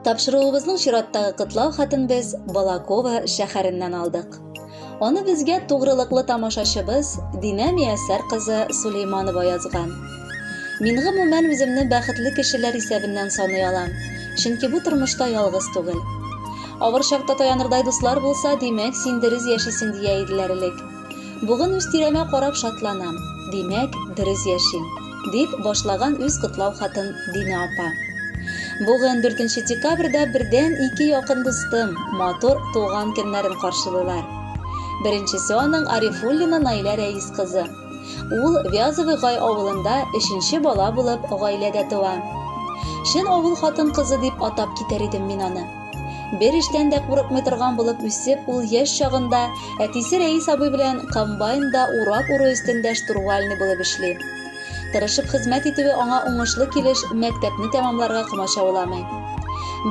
Тапшыруыбызның чираттагы котлау хатын без Балакова шәһәреннән алдык. Аны безгә тугрылыклы тамашачыбыз Динә Миясәр кызы Сулейманова язган. Мин гомумән үземне бәхетле кешеләр исәбеннән саный алам, чөнки бу тормышта ялгыз түгел. Авыр чакта таянырдай дуслар булса, димәк, син дөрес яшисең дия иделәр элек. Бүген үз тирәмә карап шатланам, димәк, дөрес яшим, дип башлаган үз котлау хатын Динә апа. Бүген, дүртенче декабрьдә бердән ике якын дустым матур туган көннәрен каршылыйлар. Беренчесе аның Арифуллина Наилә Рәис кызы. Ул Вязовый Гай авылында өченче бала булып гаиләдә туа. Чын авыл хатын-кызы дип атап китәр идем мин аны. Бер эштән дә курыкмый торган булып үсеп, ул яшь чагында әтисе Рәис абый белән комбайнда урак уру өстендә штурвальный булып эшли. Тырышып хезмәт итүе аңа уңышлы килеш мәктәпне тәмамларга комачауламый.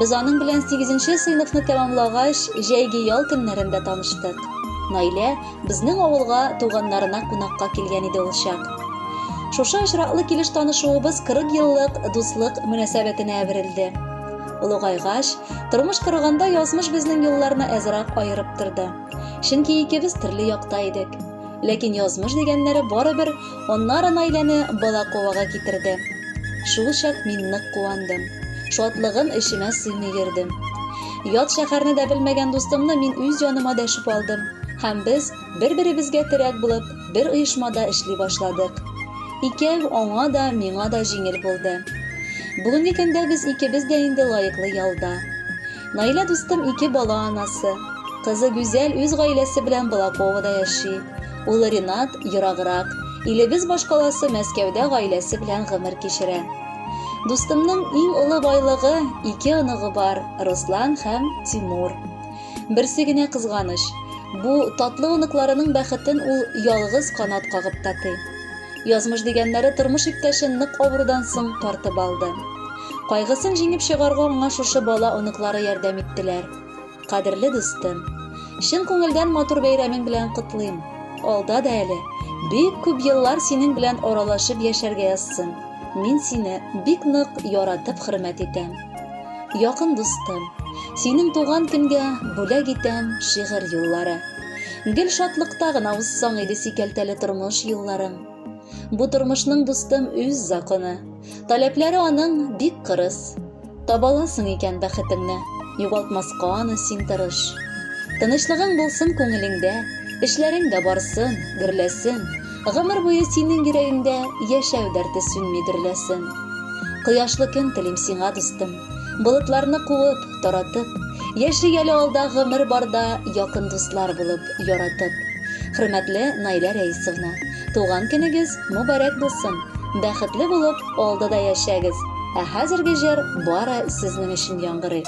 Без аның белән сигезенче сыйныфны тәмамлагач, җәйге ял көннәрендә таныштык. Наилә безнең авылга туганнарына кунакка килгән иде ул чак. Шушы очраклы килеш танышуыбыз 40 еллык дуслык мөнәсәбәтенә әверелде. Олыгайгач, тормыш корганда язмыш безнең юлларны әзрәк аерып торды. Чөнки икебез төрле якта идек. Ләкин язмыш дигәннәре барыбер аннары Наиләне Балаковага китерде. Шул чак мин нык куандым. Шатлыгым эчемә сыймый йөрдем. Ят шәһәрне дә белмәгән дустымны мин үз яныма дәшеп алдым. Һәм без, бер-беребезгә терәк булып, бер оешмада эшли башладык. Икәү аңа да, миңа да җиңел булды. Бүгенге көндә без икебез дә инде лаеклы ялда. Наилә дустым ике бала анасы. Кызы Гүзәл үз гаиләсе белән Балаковада яши. Улы Ринат ераграк, илебез башкаласы Мәскәүдә гаиләсе белән гомер кичерә. Дустымның иң олы байлыгы, ике оныгы бар, Руслан һәм Тимур. Берсе генә кызганыч, бу татлы оныкларының бәхетен ул ялгыз канат кагып татый. Язмыш дигәннәре тормыш иптәшен нык авырудан соң тартып алды. Кайгысын җиңеп чыгарга аңа шушы бала оныклары ярдәм иттеләр. Кадерле дустым, чын күңелдән матур бәйрәмең белән котлыйм. Алда да әле бик күп еллар синең белән аралашып яшәргә язсын. Мин сине бик нык яратып хөрмәт итәм. Якын дустым, синең туган көнгә бүләк итәм шигырь юллары. Гел шатлыкта гына узсаң иде сикәлтәле тормыш юлларың. Бу тормышның, дустым, үз законы. Таләпләре аның бик кырыс. Табаласың икән бәхетеңне, югалтмаска аны син тырыш. Тынычлыгың булсын күңелеңдә, эшләрең дә барсын, гөрләсен. Гомер буе синең йөрәгеңдә яшәү дәрте сүнми дөрләсен. Кояшлы көн телим сиңа, дустым. Болытларны куып, таратып. Яшик әле алда гомер барда якын дуслар булып, яратып. Хөрмәтле Наилә Рәисовна, туган көнегез мөбарәк булсын! Бәхетле булып, алда да яшәгез! Ә хәзерге җыр бары сезнең өчен яңгырый.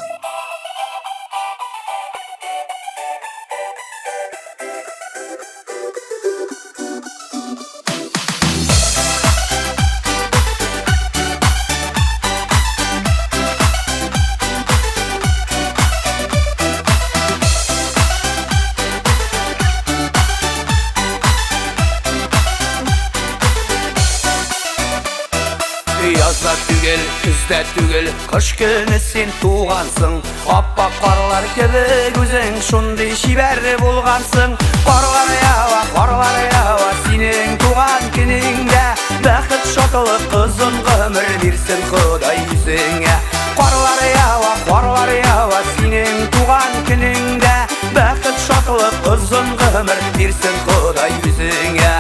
Язда түгел, көздә түгел, кыш көне син тугансың. Аппак карлар кебек үзең шундый чибәр булгансың. Карлар ява, карлар ява, синең туган көнеңдә. Бәхет, шатлык, озын гомер бирсен Ходай үзеңә. Карлар ява, карлар ява, синең туган көнеңдә. Бәхет, шатлык, озын гомер бирсен Ходай үзеңә.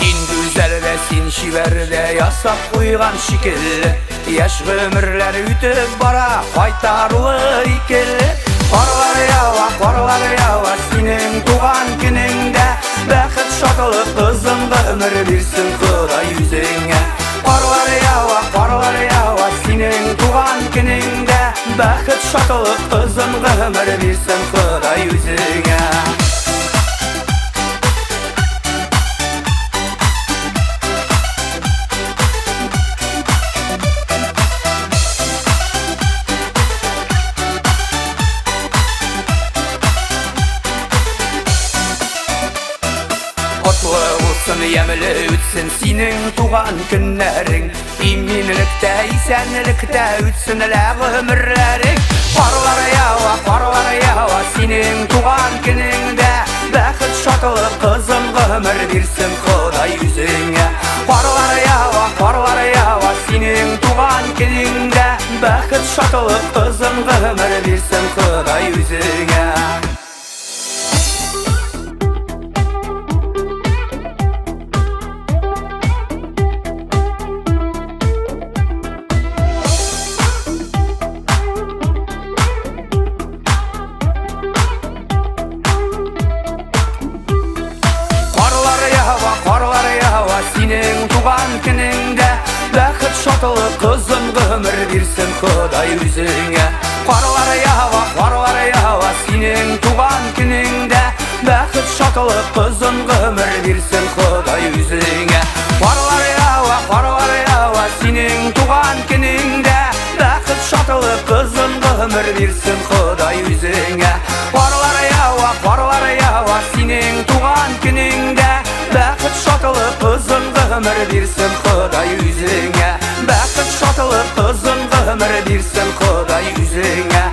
Син гүзәл дә, син чибәр дә, ясап куйган шикелле. Яшь гомерләр үтеп бара, кайтаруы икеле. Карлар ява, карлар ява, синең туган көнеңдә. Бәхет, шатлык, озын гомер бирсен Ходай үзеңә. Карлар ява, карлар ява, синең туган көнеңдә. Бәхет, шатлык, озын гомер бирсен Ходай үзеңә. Котлы булсын. булсын, ямьле үтсен синең туган көннәрең. Иминлектә, исәнлектә үтсен лә гомерләрең. Карлар ява, карлар ява синең туган көнеңдә. Бәхет, шатлык, кызым гомер бирсен Ходай үзеңә. Карлар ява, карлар ява синең туган көнеңдә. Бәхет, шатлык, кызым гомер бирсен Ходай үзеңә. Карлар ява, карлар ява синең туган көнеңдә. Бәхет, шатлык, кызым гомер бирсен Ходай үзеңә. Карлар ява, карлар ява синең туган көнеңдә. Бәхет, шатлык, кызым гомер бирсен Ходай үзеңә. Карлар ява, карлар ява синең туган көнеңдә. Бәхет, шатлык, кызым гомер бирсен Ходай үзеңә. Карлар ява, карлар ява синең туган көнеңдә. Бәхет, шатлык, кызым гомер бирсен Ходай үзеңә. Бәхет, шатлык, кызым гомер бирсен Ходай үзеңә.